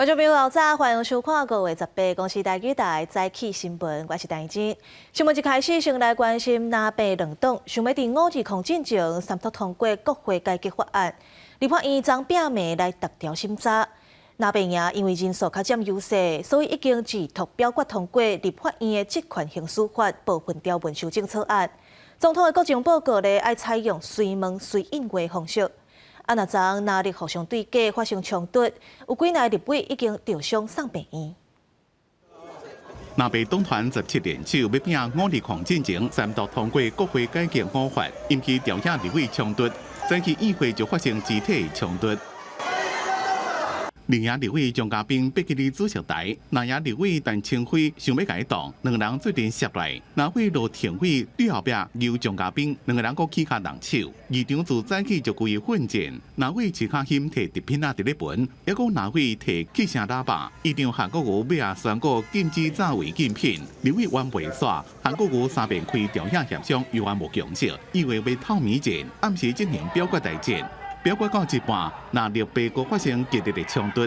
觀眾朋友早，歡迎收看5月18公視台語台早起新聞，我是陳真。新聞一開始，先來關心藍白兩黨想欲佇520進前三讀通過國會改革法案，立法院昨拚暝來逐條審查。藍白贏因為人數較佔優勢，所以已經自託表決通過立法院的職權行使法部分條文修正草案。總統的國情報告咧，愛採用隨問隨應的方式。啊，若昨藍綠互相對決發生衝突，有幾若立委已經著傷送病院。藍白黨團17聯手欲拚520進前三讀通過國會改革五法，引起朝野立委衝突，早起議會就發生肢體衝突。綠營立委張家斌逼佇主席台，藍營立委陳清輝想欲共伊擋，兩个人做陣摔來，藍委羅廷偉對後壁搝張家斌，兩個人閣起跤動手。議場自早起就規混戰，藍委徐巧芯提食品仔佇咧分，抑閣藍委提氣聲喇叭，議長韓國瑜尾仔宣布禁止炸違禁品，立委冤袂煞，韓國瑜三遍開朝野協商，猶原無共識，以為欲透暝戰，暗時進行表決大戰。表決到一半，藍綠白閣發生激烈的衝突。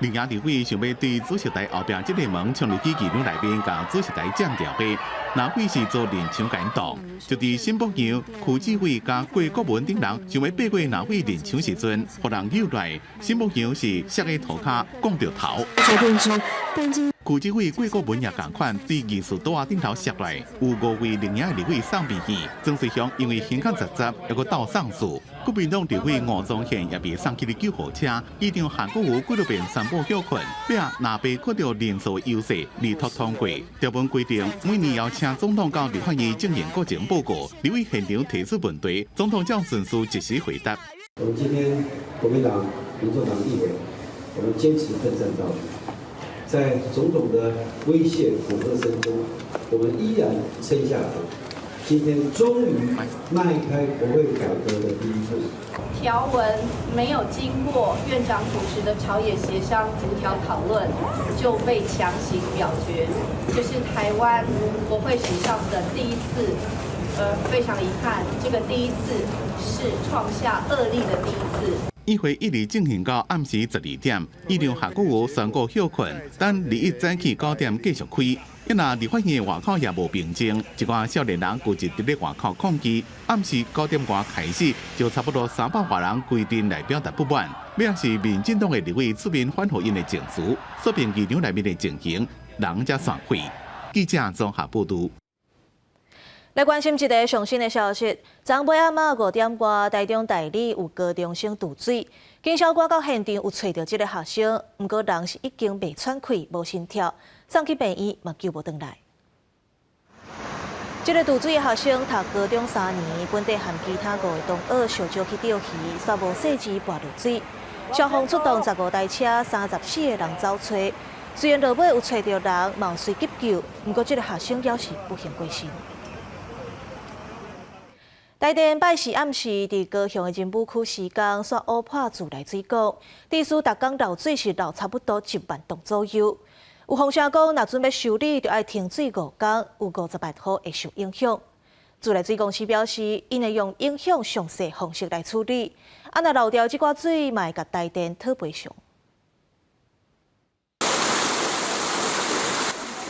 綠營立委想欲對主席台後壁這个門衝入去議場內面，共主席台佔掉的，藍委是做連牆共擋，就佇新北楊、柯志偉佮郭國文等人想欲爬過藍委連牆時陣，予人搝來，新北楊是摔佇塗跤，摃著頭。柯志偉、郭國文也仝款對議事桌仔頂頭摔來，有五位綠營立委送病院。曾瑞雄因為胸口實實，猶閣鬥送死。國民黨立委吳宗憲也被送去咧救護車。議長韓國瑜幾落遍宣布歇睏，尾仔藍白看著人數優勢，力拓通過。條文規定，每年要請總統到立法院進行國情報告，立委現場提出問題，總統照順序即時回答。我們今天國民黨、民眾黨立委，我們堅持奮戰到底。在種種的威脅、恐嚇聲中，我們依然撐下來。今天終於邁開國會改革的第一步。條文沒有經過院長主持的朝野協商逐條討論，就被強行表決，這是台灣國會史上的第一次。非常遺憾，這個第一次是創下惡例的第一次。議會一直進行到暗時12點，議長韓國瑜宣布歇睏，等禮一早起9點繼續開。一若立法院外口也無平靜，一寡少年人聚集佇咧外口抗議。暗時9點外開始，就差不多300外人規陣來表達不滿。尾仔是民進黨的立委出面緩和𪜶的情緒，說明議場內面的情形，人才散會。記者綜合報導。來關心一个上新的消息，昨暝仔晡5點外，台中大里有高中生墜水，警消趕到現場有揣著這个學生，毋過人是已經袂喘氣、無心跳，送去病院嘛救無轉來。這个墜水的學生讀高中3年，本底和其他五个同學相招去釣魚，煞無細緻跋落水。消防出動15台車，34个人走揣。雖然落尾有揣著人，嘛有隨急救，毋過這个學生猶是不幸過身。台電拜四暗時，佇高雄的仁武區施工，煞挖破自來水管，致使逐工漏水是漏差不多1萬噸左右。有風聲講，若準備修理，就愛停水5工，有50萬戶會受影響。自來水公司表示，𪜶會用影響上細方式來處理。啊，若漏掉這寡水，嘛會共台電討賠償。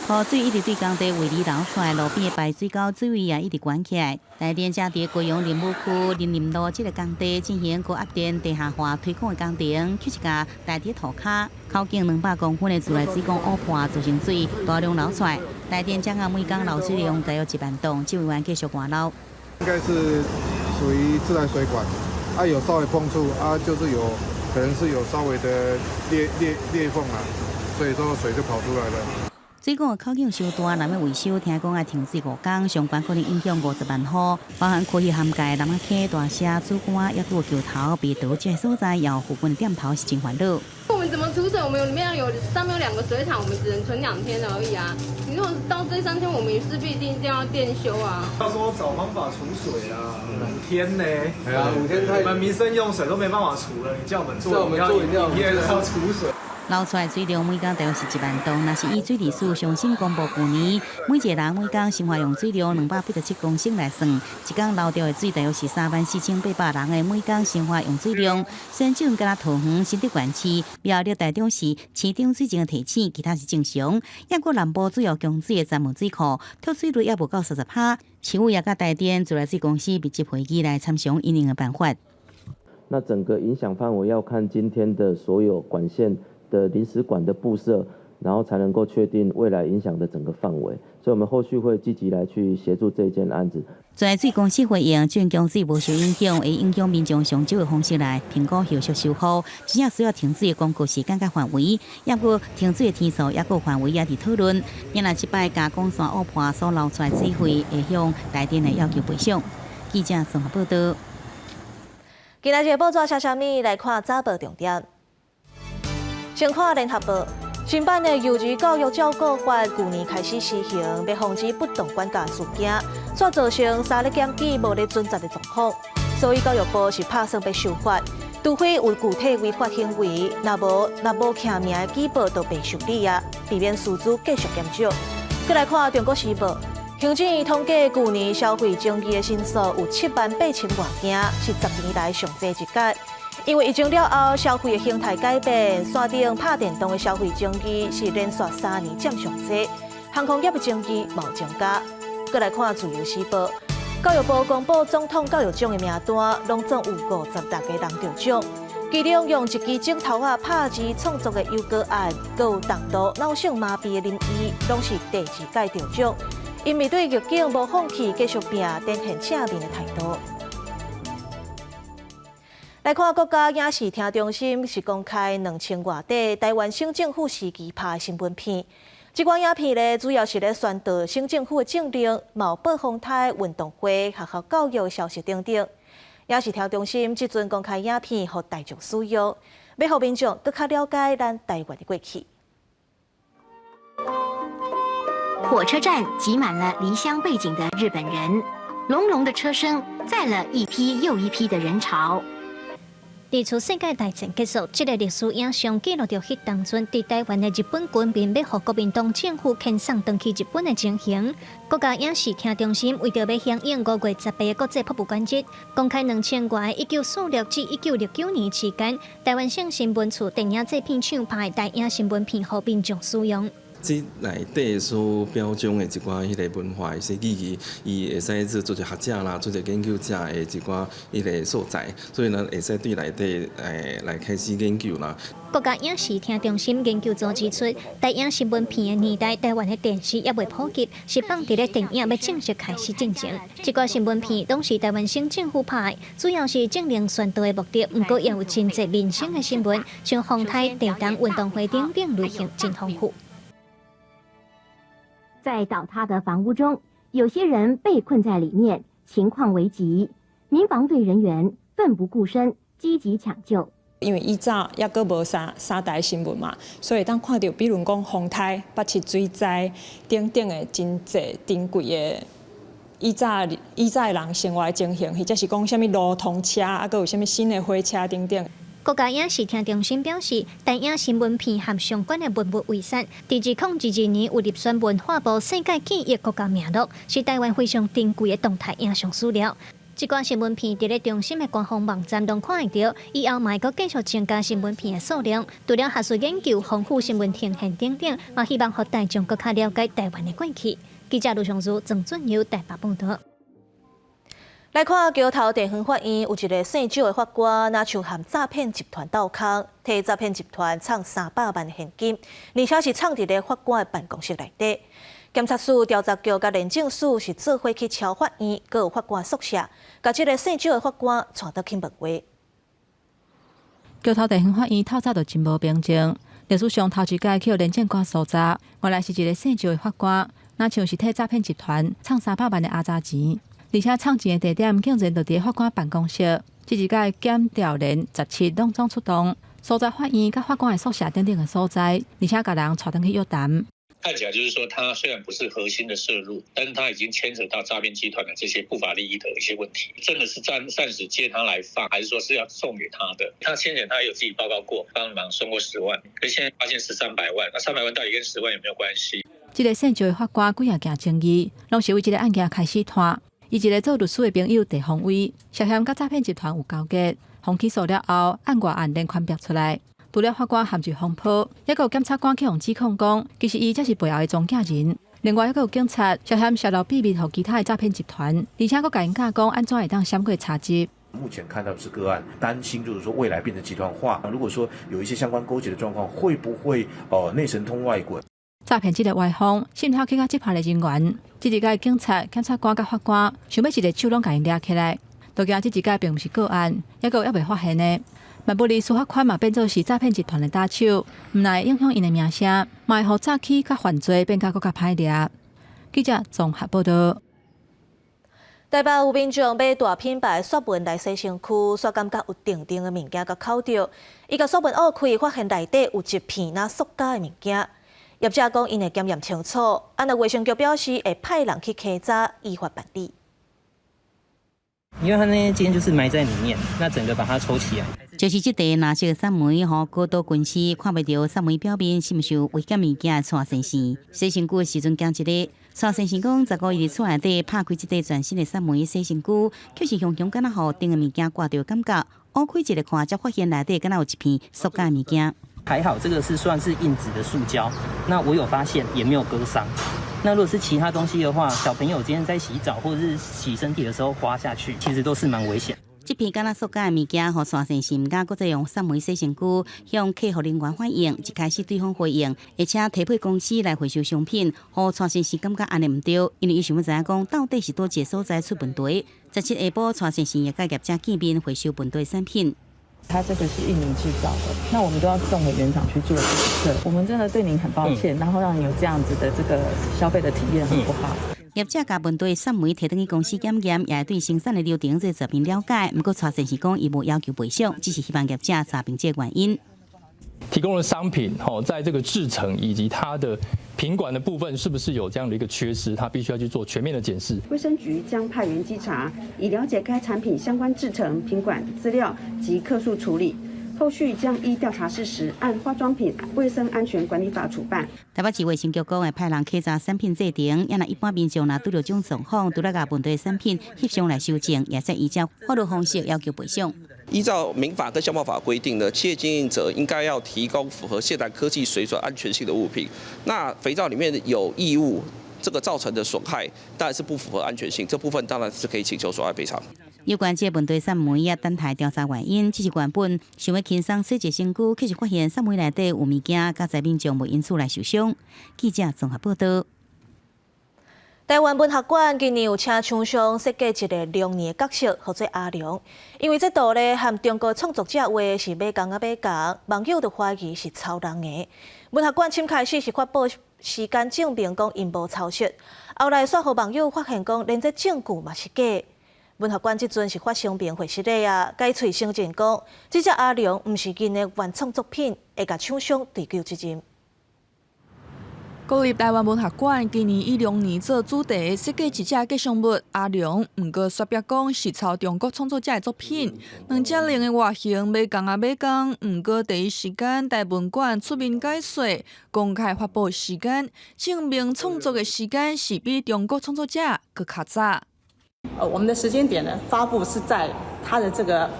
雨水一直對工地位置流出來，路邊的排水溝水位也一直懸起來。台電正佇高雄仁武區林林路這个工地進行高壓電地下化推孔的工程，去一共台佇塗跤，口徑200公分的自來水管挖破，造成水大量流出來。台電將啊每工漏水量大約1萬噸，指揮員繼續外撈。應該是屬於自來水管，啊有稍微碰觸，啊就是有可能是有稍微的裂縫啊，所以說水就跑出來了。水管口徑傷大，若欲維修，聽講愛停水5工，上懸可能影響50萬戶，包含區域涵蓋南仔溪、大社、梓官，抑閣有橋頭、埤頭這个所在，有附近的店頭是真煩惱。我們怎麼儲水？我們有裡面有上面有兩個水廠，我們只能存2天而已啊。你如果到這3天，我們勢必一定要電修啊。到時候找方法儲水啊，5天呢？對啊，5天太。我們民生用水都沒辦法儲了，你叫我們做飲料，營業要儲水。流出來水量每工大約是1萬噸，若是以水利署上新公布，舊年每一个人每工生活用水量287公升來算，一工流掉的水大約是34,800人的每工生活用水量。選種敢若桃園、新竹縣市、苗栗、台中市市長水情的提醒，其他是正常。抑閣南部主要供水的三門水庫脫水率也無夠30%。市府也佮台電自來水公司密集會議來參詳因應的辦法。那整個影響範圍要看今天的所有管線的臨時管的佈設，然後才能夠確定未來影響的整個範圍，所以我們後續會積極來去協助這件案子。自來水公司回應，竣供水無受影響，會影響民眾上少的方式來評估後續修復。真正需要停水的廣告是間隔範圍，抑閣停水的天數，抑閣範圍也佇討論。因若這擺加工線挖破所流出來水費，會向台電來要求賠償。記者綜合報道。今仔日報紙寫啥物？來看早報重點。先看聯合報，新版的幼兒教育照顧法，舊年開始施行，欲防止不當管教事件，煞造成三咧檢舉無咧準則的狀況。所以教育部是拍算欲修法，除非有具體違法行為，若無記名的舉報，就袂受理啊，避免師資繼續減少。閣來看《中國時報》，行政院統計，舊年消費爭議的申訴有7萬8千外件，是10年來上濟一屆。因為疫情了後，消費的形態改變，線頂拍電動的消費爭議是連續3年佔上濟，航空業的爭議嘛有增加。閣來看《自由時報》，教育部公布總統教育獎的名單，攏總有56個人得獎，其中用一支指頭仔拍字創作的優歌案，閣有重度腦性麻痹的林醫，攏是第二屆得獎。𪜶面對逆境無放棄，繼續拼，展現正面的態度。來看國家影視聽中心是公開2000外塊臺灣省政府時期拍的新聞片。這款影片咧，主要是咧宣導省政府的政令、嘛有報風颱、運動會、學校教育的消息等等。影視聽中心這陣公開影片，予大眾使用，欲予民眾閣較了解咱臺灣的過去。火車站擠滿了離鄉背井的日本人，隆隆的車聲載了一批又一批的人潮。自從世界大戰結束，這个歷史影像記錄著彼當陣佇臺灣的日本軍民欲予國民黨政府遣送轉去日本的情形。國家影視聽中心為著欲響應5月18的國際博物館日，公開2000外1946至1969年期間，臺灣省新聞處電影製片廠拍的台影新聞片，予民眾使用。這內底所表彰的一寡彼个文化的一些意義，伊會使做做一個學者啦，做一個研究者的一寡彼个所在，所以呢，會使對內底來開始研究啦。國家影視聽中心研究組指出，台影新聞片的年代，臺灣的電視猶未普及，是放佇咧電影欲正式開始進前。這寡新聞片攏是臺灣省政府拍的，主要是政令宣導的目的，毋過也有真濟民生的新聞，像風颱、地動、運動會等等類型真豐富。在倒塌的房屋中，有些人被困在裡面，情況危急。民防隊人員奮不顧身，積極搶救。因為以早猶閣無三台新聞嘛，所以當看著，比如講風颱、北市水災等等的真濟珍貴的以早的人生活的情形，或者是講啥物路通車，啊，閣有啥物新的火車等等。國家影視聽中心表示，台影新聞片和相關的文物遺產，佇2022年有入選文化部世界記憶國家名錄，是臺灣非常珍貴的動態影像資料。這寡新聞片佇咧中心的官方網站攏看會著，以後嘛會閣繼續增加新聞片的數量。除了學術研究、豐富新聞呈現等等，嘛希望予大眾閣較了解臺灣的過去。記者盧尚如、曾俊友台北報導。來看橋頭地方法院有一个姓周的法官，若像和詐騙集團鬥空，替詐騙集團藏300萬現金，而且是藏佇咧法官的辦公室內底。檢察署、調查局佮廉政署是做伙去敲法院，閣有法官宿舍，共這个姓周的法官帶倒去問話。橋頭地方法院透早就真無平靜，歷史上頭一擺去予廉政官搜查，原來是一个姓周的法官，若像是替詐騙集團藏三百萬的阿雜錢。而且藏錢的地點竟然就佇法官辦公室，這一擺檢調廉17攏總出動，搜查法院佮法官的宿舍等等的所在，而且共人帶轉去約談。看起來就是說，他雖然不是核心的涉入，但是他已經牽扯到詐騙集團的這些不法利益的一些問題。真的是暫時借他來放，還是說是要送給他的？他先前他有自己報告過，幫忙送過十萬，可是現在發現是三百萬，那三百萬到底跟十萬有沒有關係？這个姓趙的法官幾仔件爭議，攏是為這个案件開始拖。伊一个做律師的朋友鄭宏偉涉嫌佮詐騙集團有勾結，予起訴了後，案外案連環爆出來。除了法官陷入風波，抑閣有檢察官去予指控講，其實伊才是背後的中介人。另外，抑閣有警察涉嫌洩露秘密予其他的詐騙集團，而且閣共𪜶教講按怎會當閃過查緝。目前看到的是個案，擔心就是說未來變成集團化，如果說有一些相關勾結的狀況，會不會內神通外鬼？詐騙這个歪風滲透去到執法的人員，這一屆警察、檢察官佮法官想欲一个手攏共𪜶掠起來，都驚這一屆並毋是個案，抑閣有猶未發現的。萬不利司法官嘛變做是詐騙集團的打手，毋但會影響𪜶的名聲，嘛會予詐欺佮犯罪變甲閣較歹掠。記者綜合報道。台北有民眾買大品牌雪門來洗身軀，煞感覺有甜甜的物件共抾著，伊共雪門挖開，發現內底有一片若塑膠的物件。業者講，𪜶會檢驗清楚。啊，若衛生局表示會派人去稽查，依法辦理。因為它那間就是埋在裡面，那整個把它抽起來。就是這塊藍色的雪門，予高度近視看袂著雪門表面是毋是有危險物件蔡先生洗身軀的時陣驚一个。蔡先生講，15日佇厝內底拍開這塊全新的雪門洗身軀，卻是雄雄敢若予甜的物件掛著感覺，挖開一个看，才發現內底敢若有一片塑膠物件。還好，這個是算是硬質的塑膠，那我有發現，也沒有割傷。那如果是其他東西的話，小朋友今天在洗澡或者是洗身體的時候滑下去，其實都是蠻危險。這片敢若塑膠的物件，予蔡先生毋敢閣再用雪門洗身軀，向客服人員反映，一開始對方回應，會請提配公司來回收商品，予蔡先生感覺按呢毋對，因為伊想欲知影講到底是佗一个所在出問題。17下晡，蔡先生也佮業者見面回收問題產品。它這個是印尼製造的，那我們都要送回原廠去做檢測。我們真的對您很抱歉，然後讓你有這樣子的這個消費的體驗很不好。業者共問題雪門提轉去公司檢驗，也會對生產的流程做全面了解。毋過蔡先生講，伊無要求賠償，只是希望業者查明這個原因。提供的商品，吼，在這個製程以及它的品管的部分，是不是有這樣的一個缺失？它必須要去做全面的檢視。衛生局將派員稽查，以了解該產品相關製程、品管資料及客訴處理。後續將依調查事實，按化妝品衛生安全管理法處辦。台北市衛生局講會派人稽查產品製程，也若一般民眾若拄著這種狀況，除了共問題產品翕相來收證，也會依照法律方式要求賠償。依照民法跟消保法規定呢，企業經營者應該要提供符合現代科技水準、安全性的物品。那肥皂裡面有異物，這個造成的損害當然是不符合安全性，這部分當然是可以請求損害賠償。有關這個問題，雪門也等待調查原因，只是原本想欲輕鬆洗一身軀，卻是發現雪門內底有物件，佳哉民眾無因此來受傷。記者綜合報道。台灣文學館今年有請廠商設計一个龍年的角色，號做阿龍。因為這圖咧和中國創作者畫是馬仝仔馬仝，網友就懷疑是抄人的。文學館先開始是發布時間證明講𪜶無抄襲，後來煞予網友發現講連這證據嘛是假。文學館這陣是發聲明回失禮啊，改喙承認講，這隻阿龍毋是𪜶的原創作品，會共廠商追究責任。國立台灣文學館今年以龍年做主題，設計一隻吉祥物阿龍，毋過煞煏講是抄中國創作者的作品。兩隻龍的外形馬仝仔馬仝，毋過第一時間台文館出面解說，公開發布時間，證明創作的時間是比中國創作者閣較早。我們的時間點呢，發布是在他的這個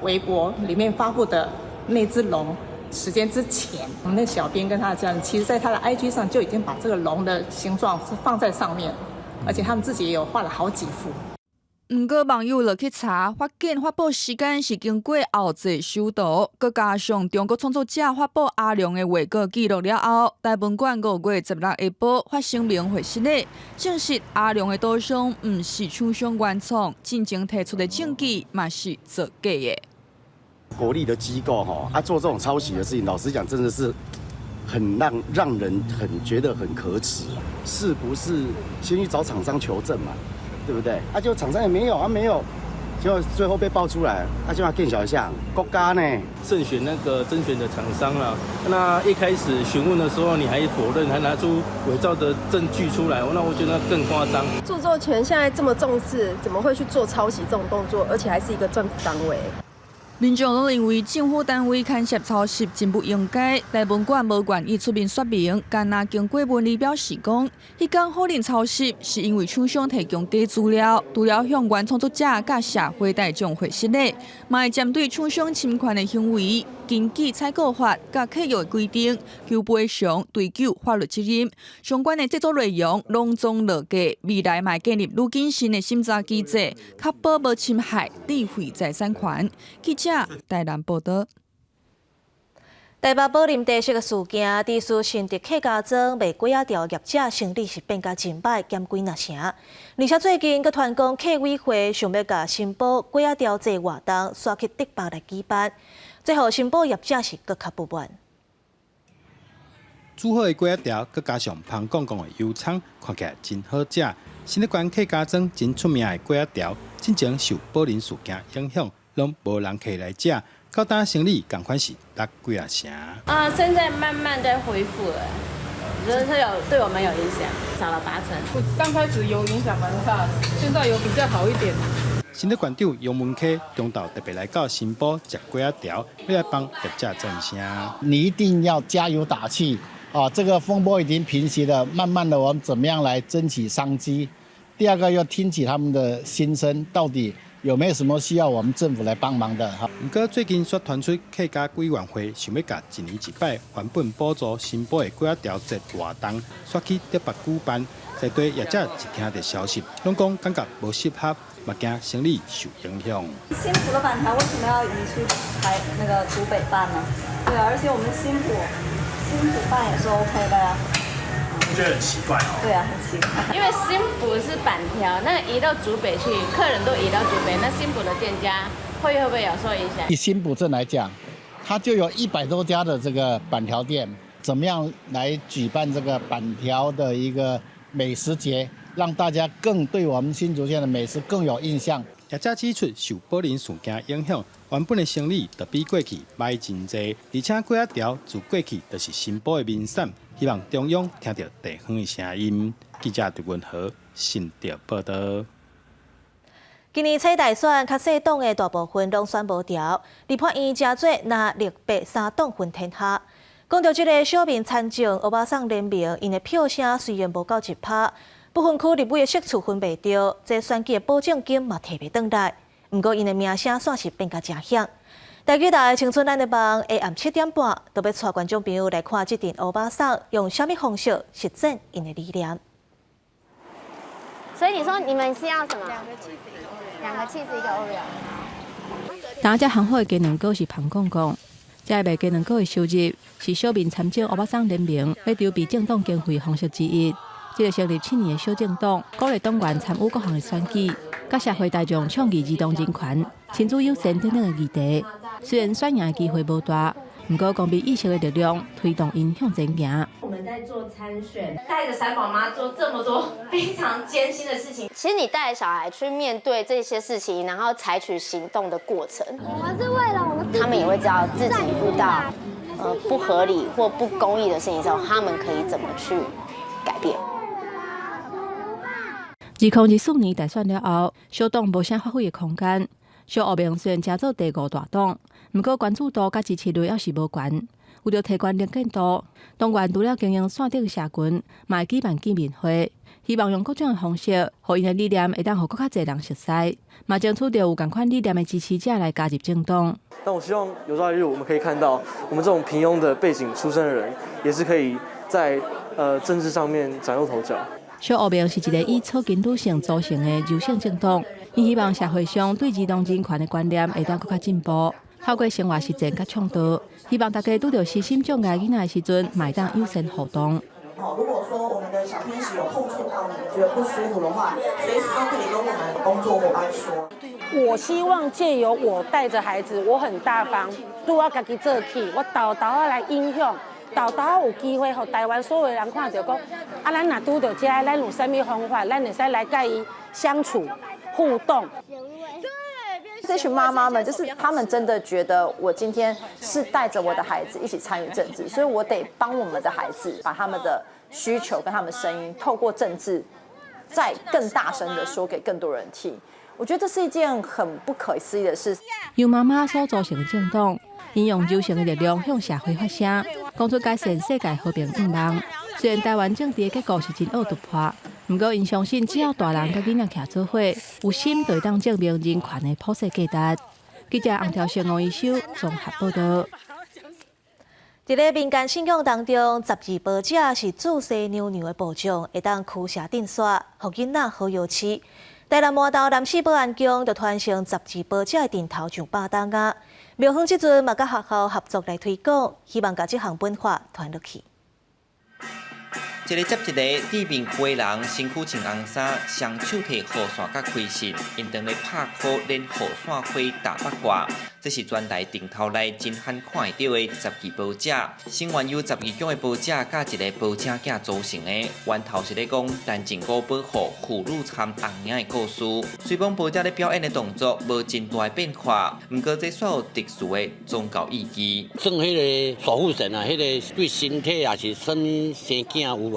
微博裡面發布的那隻龍時間之前，我們的小編跟他的家人，其實在他的 IG 上就已經把這個龍的形狀是放在上面，而且他們自己也有畫了好幾幅。毋過網友落去查，發現發布時間是經過後製修圖，閣加上中國創作者發布阿龍的畫稿記錄了後，台文館5月16下晡發聲明回失禮，證實阿龍的圖像毋是廠商原創，進前提出的證據嘛是造假的。國立的機構吼，啊做這種抄襲的事情，老實講，真的是很讓人很覺得很可恥。是不是先去找廠商求證嘛？對不對？啊，就廠商也沒有啊，沒有，结果最後被爆出來，啊，這馬見笑啥，國家呢？慎選那個甄選的廠商啦。那一開始詢問的時候，你還否認，還拿出偽造的證據出來，那我覺得更誇張。著作權現在這麼重視，怎麼會去做抄襲這種動作？而且還是一個政府單位。民眾攏認為政府單位牽涉抄襲真不應該。台文館無願意出面說明，干焦經過文字表示講，彼工否認抄襲是因為廠商提供假資料，除了向原創作者佮社會大眾會失禮，嘛會針對廠商侵權的行為，根據採購法佮契約的規定，求賠償、追究法律責任。相關的製作內容攏總落架，未來嘛會建立愈謹慎的審查機制，確保無侵害智慧財產權。記者台南報導。台北寶林地色的事件，佇屬新竹客家莊賣粿仔條業者生理是變甲真歹，減幾若成。而且最近閣傳講客委會想欲共新埔粿仔條節活動徙去竹北來舉辦，最後新埔業者是閣較不滿。煮好的粿仔條，閣加上芳公公的油蔥，看起來真好食。新竹縣客家莊真出名的粿仔條，進前受寶林事件影響，攏無人客來食。到今生理仝款是落幾仔成。啊，現在慢慢在恢復了，我覺得是有對我們有影響，少了8成。剛開始有影響蠻大的，現在有比較好一點。新竹縣長楊文科中晝特別來到新埔食粿仔條，欲來幫業者贊聲。你一定要加油打氣啊！這個風波已經平息了，慢慢的我們怎麼樣來爭取商機？第二個要聽取他們的心聲，到底有沒有什麼需要我們政府來幫忙的？哈。毋過最近煞傳出客家委員會想欲共一年一擺原本補助新埔的粿仔條節活動，徙去竹北舉辦，在地業者一聽著消息，攏講感覺無適合，嘛驚生理受影響。新埔的板條為什麼要移出台那個竹北辦呢？對啊，而且我們新埔辦也是 OK 的呀。我覺得很奇怪哦。對啊，很奇怪。因為新埔是板條，那移到竹北去，客人都移到竹北，那新埔的店家會不會有受影響？以新埔鎮來講，它就有100多家的這個板條店，怎麼樣來舉辦這個板條的一個美食節，讓大家更對我們新竹縣的美食更有印象。業者指出，受寶林事件影響，原本的生理就比過去歹真濟，而且粿仔條自過去就是新埔的名產，希望中央聽著地方的聲音。記者陳文和新竹報導。今年初大選，較細黨的大部分攏選無著，立法院成做藍綠白三黨分天下。講著這个小民參政歐巴桑聯盟，𪜶的票聲雖然無夠1%，不分區立委的席次分袂著，這選舉的保證金嘛提袂轉來。毋過𪜶的名聲煞是變甲誠響。台語台青春咱的夢，下暗7點半，就欲帶觀眾朋友來看這陣歐巴桑用啥物方式實踐𪜶的理念。所以你說你們是要什麼？兩個 cheese 一個 Oreo。兩個 cheese 一個 Oreo。當這行貨的雞卵糕是芳公公，這賣雞卵糕的收入是小民參政歐巴桑聯盟欲籌備政黨經費方式之一。這个成立7年的小政黨，鼓勵黨員參與各項的選舉，佮社會大眾倡議兒童人權、親子友善等等的議題。雖然選贏的機會無大，毋過公民意識的力量推動𪜶向前行。我們在做參選，帶着三寶媽做這麼多非常艱辛的事情。其實你帶着小孩去面對這些事情，然後採取行動的過程，我們是為了我們，他們也會知道自己遇到不合理或不公義的事情的時候，他們可以怎麼去改變。2024年大選了後，小黨無啥發揮的空間。小烏明雖然成做第五大黨，毋過關注度佮支持率猶是無懸。為著提懸能見度，黨員除了經營線頂社群，嘛會舉辦見面會，希望用各種的方式，予𪜶的理念會當予閣較濟人熟似，嘛爭取著有仝款理念的支持者來加入政黨。但我希望有朝一日，我們可以看到，我們這種平庸的背景出身的人，也是可以在政治上面嶄露頭角。小烏明是一个以草根女性組成的柔性政黨，伊希望社會上對兒童人權的觀念會當閣較進步，透過生活實踐佮倡導，希望大家拄著身心障礙囡仔的時陣，嘛會當友善互動。如果說我們的小天使有碰觸到你，覺得不舒服的話，隨時都可以跟我們工作夥伴說。我希望借由我帶着孩子，我很大方，對我家己做起，我沓沓仔來影響。沓沓仔有機會，予台灣所有人看著講，啊，咱若拄著這，咱有啥物方法，咱會使來佮伊相處互動。對，這群媽媽們，就是他們真的覺得我今天是帶着我的孩子一起參與政治，所以我得幫我們的孩子把他們的需求跟他們聲音透過政治，再更大聲的說給更多人聽。我覺得這是一件很不可思議的事。由媽媽所組成的政黨，𪜶用柔性的力量向社會發聲，講出改善世界和平願望。雖然台灣政治的結構是真惡突破，毋過𪜶相信只要大人佮囡仔徛做伙，有心就會當證明人權的普世價值。記者洪條成、吳一修綜合報道。佇咧民間信仰當中，十二婆姐是注生娘娘的保障，會當驅邪鎮煞，予囡仔好藥飼。台南麻豆南勢保安宮就傳承十二婆姐的陣頭上百冬仔，廟方這陣嘛佮學校合作來推廣，希望共這項文化傳落去。一個接一個，對面花人身軀穿紅衫，雙手提雨傘佮開信，𪜶當咧拍鼓練雨傘花踏八卦。這是全台陣頭內真罕看會著的十二婆姐，成員由十二宮的婆姐佮一个婆姐囝組成的。源頭是咧講陳靖姑保護婦孺參紅娘的故事。雖罔婆姐咧表演的動作無真大的變化，毋過這煞有特殊的宗教意義。算彼个守護神啊，彼个對身體也是啥物生囝有無？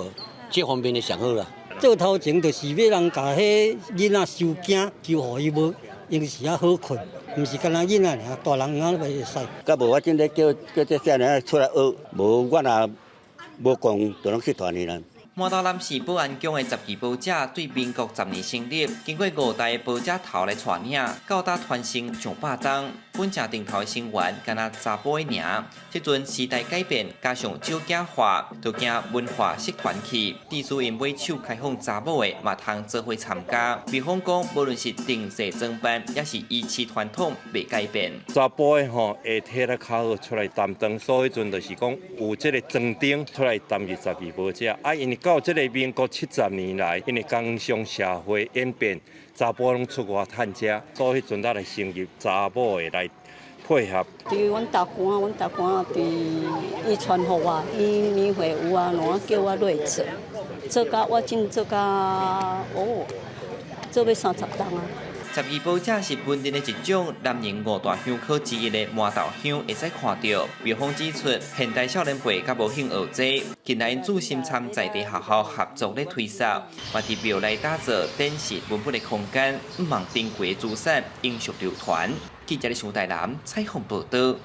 這方面的上好啦。做頭前就是欲人共彼囡仔收驚，求予伊無閒時仔好睏，毋是干焦囡仔爾，大人仔會使。佮無我真咧叫叫這少年出來學，無我若無講，就攏失傳去啦。麻豆南勢保安宮的十二婆姐對民國十年成立，經過五代婆姐頭來帶領，到今傳承上百冬。本正陣頭的成員，干焦查埔的爾。這陣時代改變，加上少子化，就驚文化失傳去。致使𪜶買手開放查某的，嘛通做伙參加。廟方講，無論是定制裝扮，抑是維持傳統，袂改變。查埔的吼會體力較好出來擔當，所以彼陣就是講有這个莊長出來擔任十二婆姐。啊，因為到這个民國70年來，因為工商社會演變，查埔攏出外趁食，所以彼陣才來成立查某的來配合。對，阮大官，阮大官佇伊傳予我，伊年會有啊，攏叫我落做，做甲我真做甲哦，做欲30冬啊。十二婆姐是本鎮的一種，南寧五大香科之一的麻豆香會使看著。廟方指出，現代少年輩較無興學這，近來𪜶注心參在地學校合作咧推廣，嘛佇廟內打造展示文本的空間，毋望珍貴的資產永續流傳。記者李台南採訪報道。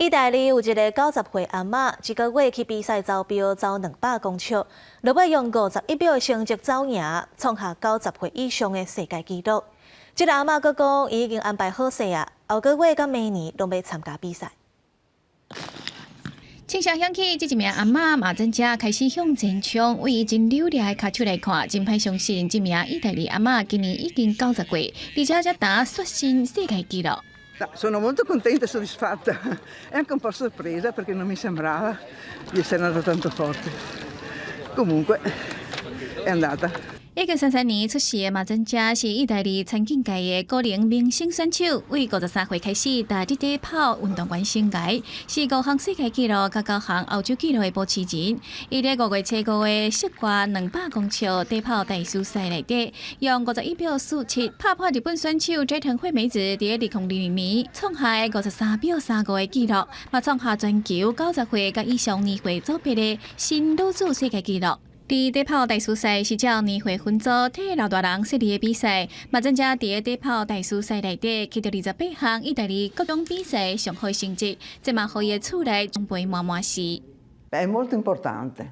意大利有一个90歲阿嬤，這个月去比賽走標走200公尺，落尾用51秒的成績走贏，創下90歲以上的世界紀錄。這个阿嬤閣講，伊已經安排好勢啊，後個月佮明年攏欲參加比賽。鐘聲響起，這一名阿嬤馬真正開始向前衝，為伊真扭掠的跤手來看，真歹相信這名意大利阿嬤今年已經90歲，而且才打刷新世界紀錄。 Sono molto contenta e soddisfatta e anche un po' sorpresa perché non mi sembrava di essere andata tanto forte. Comunque è andata. 1933年出世的馬真正是意大利田徑界的高齡明星選手，為53歲開始踏入短跑運動員生涯，是五項世界紀錄佮九項歐洲紀錄的保持人。伊佇5月初5的雪外200公尺短跑大師賽內底，用51秒47拍破日本選手齋藤惠美子佇2022年創下的53秒35的紀錄，嘛創下全球90歲佮以上年歲組別的新女子世界紀錄。佇短跑大師賽是照年歲分組替老大人設立的比賽，馬真正佇短跑大師賽內底取得28項意大利各種比賽上好成績，這嘛予伊的厝內裝備滿滿是。 È molto importante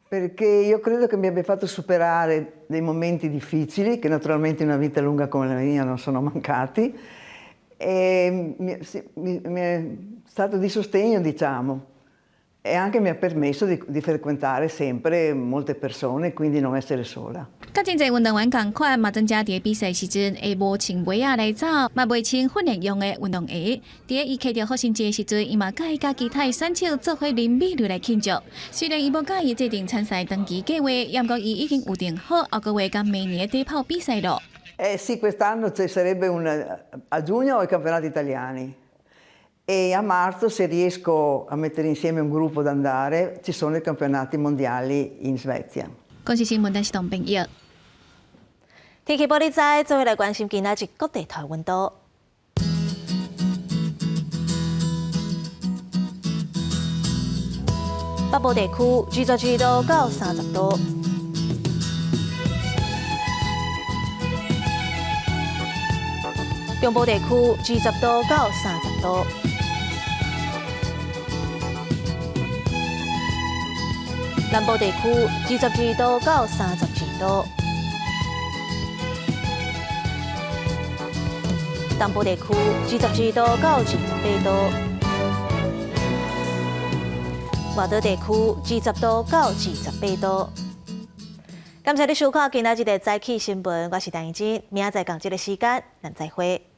perché io credo che mi abbia fatto superare dei momenti difficili che naturalmente in una vita lunga come la mia non sono mancati e mi, sì, mi, mi è stato di sostegno, diciamo, e anche mi ha permesso di frequentare sempre molte persone, quindi non essere sola. 佮真濟運動員仝款，嘛真正佇比賽時陣會無穿襪仔來走，嘛袂穿訓練用的運動鞋。佇伊摕著好成績的時陣，伊嘛佮意佮其他的選手做伙啉美祿來慶祝。雖然伊無佮意制定參賽長期計劃，毋過伊已經預定好後個月佮明年的短跑比賽咯。 Eh sì, quest'anno ci sarebbe un a giugno ho i campionati italiani e a marzo, se riesco a mettere insieme un gruppo da andare, ci sono i campionati mondiali in Svezia. 公視新聞，陳世東編譯。天氣報你知，做伙來關心今仔日各地頭溫度。北部地區22度到30度，中部地區20度到30度，南部地區22度到32度，東部地區22度到28度。外島地區20度到28度。感謝你收看今仔日的早起新聞，我是陳怡真，明仔載仝這个時間，咱再會。